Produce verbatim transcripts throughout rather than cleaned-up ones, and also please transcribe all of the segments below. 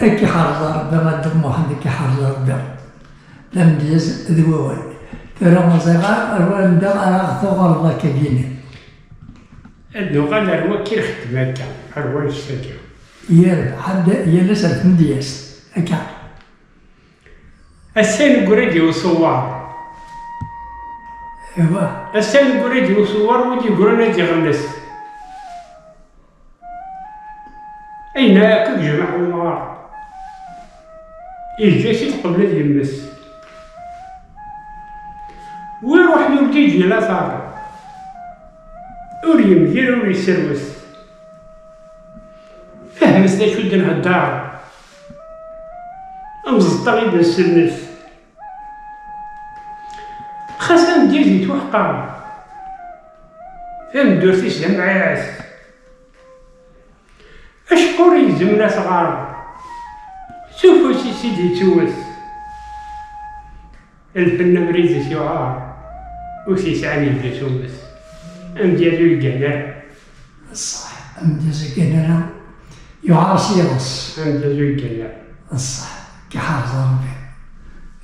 Ad k-iḥrez Ṛebbi a Dda Muḥend, ad k-iḥrez Ṛebbi. D amedyaz d wawal. Tura ur ẓriɣ ara ar wanda ara ɣ-tuɣaleḍ akka-gini. Ad nuɣal ar wakka i nxeddem akka, ar wanect-agi. Yal ḥedd, yal ass ar tmedyazt, akka. Ass-a neggura-d i uṣewwer. Iwa. Ass-a neggura-d i uṣewwer, wid yeggran ad iɣelles. Ayen akk i yejmeɛ umɣar, yeǧǧa-t-id qbel ad yemmet. Wi iruḥen ur d-yeǧǧi later, ur yemdir ur yesserwet. Fehmet d acu i d-nhedder, amẓeṭṭa i d-nsennet. Xas amedyaz yettwaḥqer, tameddurt-is d amɛiɛet. Acqur yegzem la tɣar, s ufus-is i d-yettewwet. Lfen abrid-is yuɛer, ur t-yesɛan yebda tumet. Amedyaz ur yeggan ara. Ṣṣeḥ, amedyaz ur yeggan ara, yuɛer s yiḍes. Amedyaz ur yeggan ara. Ṣṣeḥ, k-iḥrez Ṛebbi.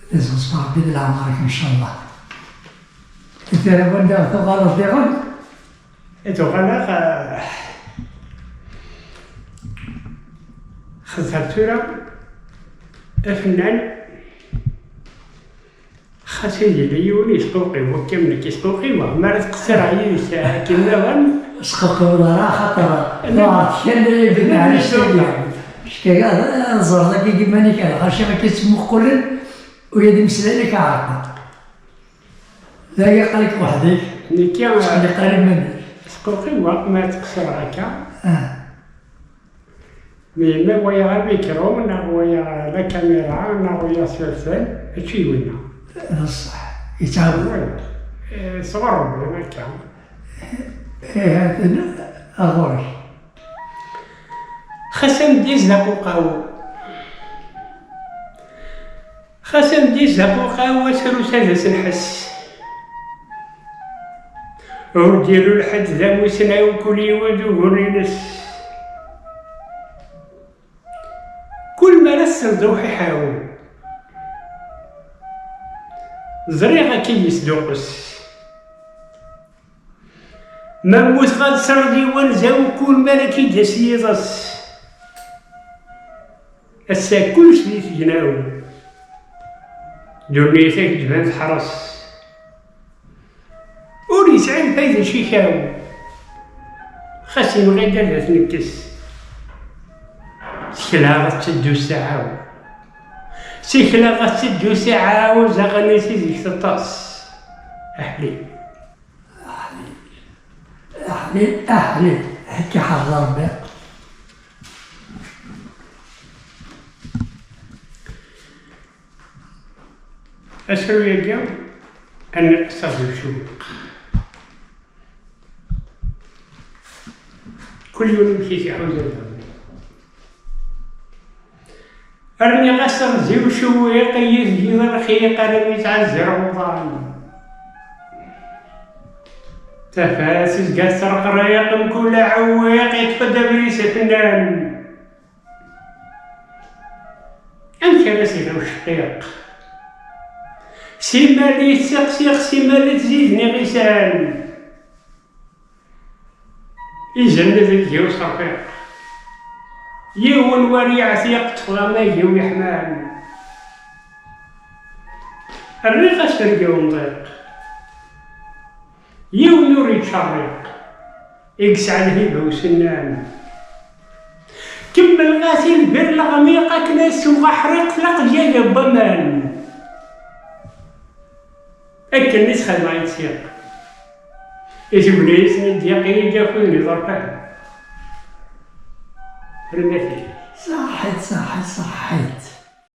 Ad iẓeẓf Ṛebbi di leɛmeṛ-ik, ncallah. Tura wanda tuɣaleḍ diɣen? Ad uɣaleɣ, eh, xaṭer tura afennan, xas ad yili yiwen yesqewqiw, wakka am nekk i sqewqiweɣ, mi ara ttqeṣṣireɣ yid-s akken daɣen. Sqewqiweḍ ara, axaṭer tuɣeḍ kra n yiwen ɛni s tagi. Ckaga ad ẓreḍ akka iman-ik, lxaci akka ttmuqulen, u yad imeslayen akka ɛerqen. D aya qal-ik weḥd-k. Nekki, ttqelliq ara iman-ik. Sqewqiweɣ ma ttqeṣṣireɣ akka. Ah. Mi, ma walaɣ amikru, neɣ walaɣ la caméra, neɣ walaɣ s iɣsan, mačči d winna. D ṣṣeḥ. Yettɛawan. Eh, sɣur Rebbi akka. Eh, ha-t-an ɣur-k. Xas amedyaz d aquqaw. Xas amedyaz d aquqaw, asrus ad as-nḥess. Ur d-iru lḥedd d amussnaw, kul yiwen d ugur-ines. Kul mi ara tesleḍ i uḥiḥaw, ẓriɣ akka i yesduqqes. Ma mmuteɣ ad tesreḍ i wanzaw, kul mi ara k-id-yas yiḍes. Ass-a kullec di tegnaw, ddunit-agi d-tban teḥres. Ur yesɛi lfayda cikaw, xas yemɣi-d ad t-nekkes. Tekla ɣas tetteddu ssaɛa-w, tekla ɣas tetteddu ssaɛa-w, zaɣen-is i zik teṭṭes. Aḥlil. Aḥlil, aḥlil, aḥlil, akka ḥerz Rebbi. Asaru-agi, ad nqeṣṣer di ucewwiq. Kul yiwen amek i t-iḥuza daɣen. Rniɣ-as aɣziw cewwiq, i yi-tgiḍ rxiq, armi ttɛezzireɣ uḍan. Tafat tezga tettreqriq, mkul aɛewwiq yeṭṭef-d abrid s afennan. Amek ara s-iga ucqiq? Simal i ttseqsiq, simal i tziden iɣisan. Izan ad d-yaw userfiq. Yiwen war yeɛti aqeṭṭef d amagi-w yeḥman. Rriɣ-as terga umḍiq. Yiwen ur yettcerriq. I yesɛa lhiba usennan. Kemmleɣ-as i lbir leɣmiq akken ad suɣ aḥriq laqjad n waman. Akken i s-xedmeɣ i tsiq. I tugna-is n ddiq i yi-d-yakuden iḍerfan. Rnati. Saḥit, saḥit, saḥit.